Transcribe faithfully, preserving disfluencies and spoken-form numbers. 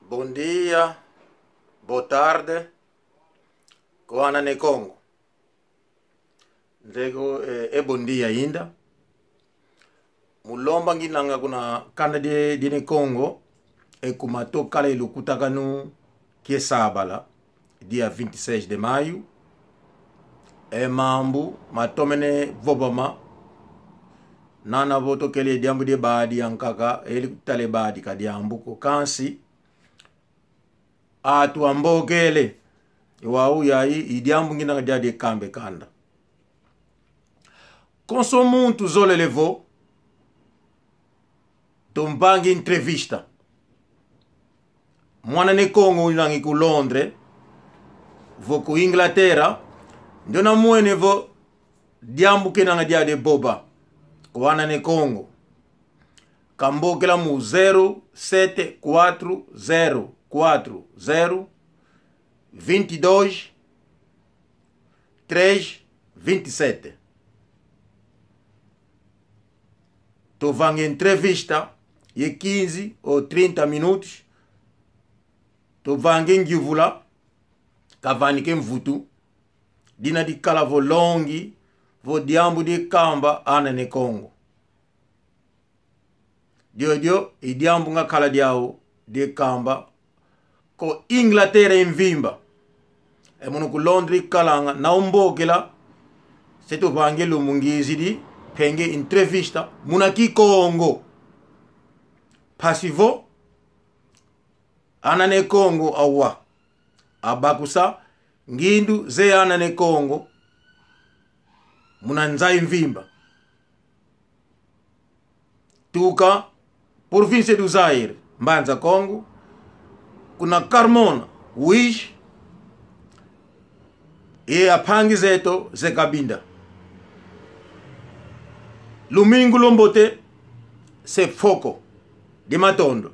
Bom dia, boa tarde, kwa ana ne Kongo. Nzeye ko, eh, e bom dia inda. Mu lomba nginanga kuna kanda die, die ne Kongo, e kuma twakala e lukutakanu kia sabala, dia vinte e seis de maio. E mambu matomene vovama, nana vo twakele diambu die badi ankaka, e lutala e badi ka diambu ko kansi. Atu ambokele, wau yayi, i diambu nginanga diadi e kamba e kanda. Konso muntu zolele vo, tumvangi entrevista. Mwana ne Kongo unangi ku Londres, vo ku Inglaterra, ndiona mwene vo diambu kenanga diadi e vova, kwa ana ne Kongo. Kambokela mu zero sete quatro zero quatro zero vinte e dois três vinte e sete. Tuvanga entrevista ye quinze ou trinta minutos. Tuvanga ngiuvula, kavanika e mvutu, dina dikala vo longi, vo diambu die kamba ana ne Kongo. Diodio i diambu ngakala diau die kamba ko Inglaterra imvimba. E mono ku Londres ikalanga, na umbokela, se tuvanga e lumbu ngizidi, mpenge entrevista muna Kikongo. Mpasi vo ana ne Kongo awa abakusa ngindu ze ana ne Kongo muna nza imvimba. Tuka província do Zaire, Mbanza Kongo, kuna Carmona, Uíge, e ampangi zeto ze Cabinda. Lumingu lwambote, se foko die matondo.